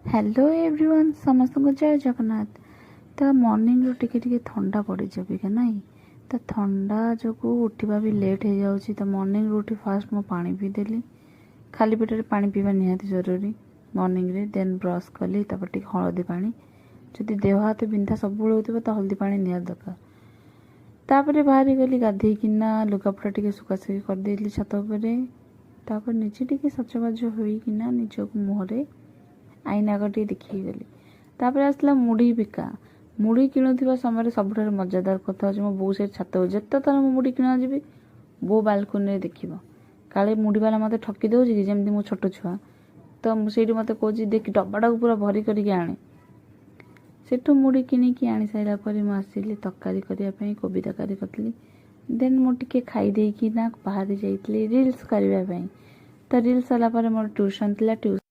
Hello everyone, ସମସ୍ତଙ୍କୁ ଜୟ ଜଗନ୍ନାଥ। ତ ମର୍ଣ୍ଣିଂରୁ ଟିକେ ଟିକେ ଥଣ୍ଡା ପଡ଼ିଛି ଅବିକା ନାଇଁ, ତ ଥଣ୍ଡା ଯୋଗୁଁ ଉଠିବା ବି ଲେଟ୍ ହେଇଯାଉଛି। ତ ମର୍ଣ୍ଣିଂରୁ ଉଠି ଫାଷ୍ଟ ମୁଁ ପାଣି ପିଇଦେଲି। ଖାଲି ପେଟରେ ପାଣି ପିଇବା ନିହାତି ଜରୁରୀ ମର୍ଣ୍ଣିଂରେ। ଦେନ୍ ବ୍ରସ୍ କଲି, ତାପରେ ଟିକେ ହଳଦୀ ପାଣି। ଯଦି ଦେହ ହାତ ବିନ୍ଧା ସବୁବେଳେ ହେଉଥିବ, ତ ହଳଦୀ ପାଣି ନିହାତି ଦରକାର। ତାପରେ ବାହାରି ଗଲି, ଗାଧେଇକିନା ଲୁଗାପଟା ଟିକେ ଶୁଖାଶୁଖି କରିଦେଇଥିଲି ଛାତ ଉପରେ। ତାପରେ ନିଜେ ଟିକେ ସଜବାଜ ହୋଇକିନା ନିଜକୁ ମୁହଁରେ ଆଇନା ଆଗ ଟିକେ ଦେଖିକି ଗଲି। ତାପରେ ଆସିଲା ମୁଢ଼ି ବିକା। ମୁଢ଼ି କିଣୁଥିବା ସମୟରେ ସବୁଠାରୁ ମଜାଦାର କଥା ହେଉଛି, ମୋ ବୋଉ ସେଠି ଛାତ, ଯେତେ ଥର ମୁଁ ମୁଢ଼ି କିଣିବାକୁ ଯିବି, ବୋଉ ବାଲକୁନିରେ ଦେଖିବ, କାଳେ ମୁଢ଼ିବାଲା ମୋତେ ଠକି ଦେଉଛି କି। ଯେମିତି ମୁଁ ଛୋଟ ଛୁଆ। ତ ମୁଁ ସେଇଠି ମୋତେ କହୁଛି, ଦେଖି ଡବାଟାକୁ ପୁରା ଭରି କରିକି ଆଣେ। ସେଠୁ ମୁଢ଼ି କିଣିକି ଆଣି ସାରିଲା ପରେ ମୁଁ ଆସିଲି ତରକାରୀ କରିବା ପାଇଁ। କୋବି ତରକାରୀ କରିଥିଲି। ଦେନ୍ ମୁଁ ଟିକେ ଖାଇ ଦେଇକିନା ବାହାରି ଯାଇଥିଲି ରିଲ୍ସ କରିବା ପାଇଁ। ତ ରିଲ୍ସ ସରିଲା ପରେ ମୋର ଟ୍ୟୁସନ୍ ଥିଲା।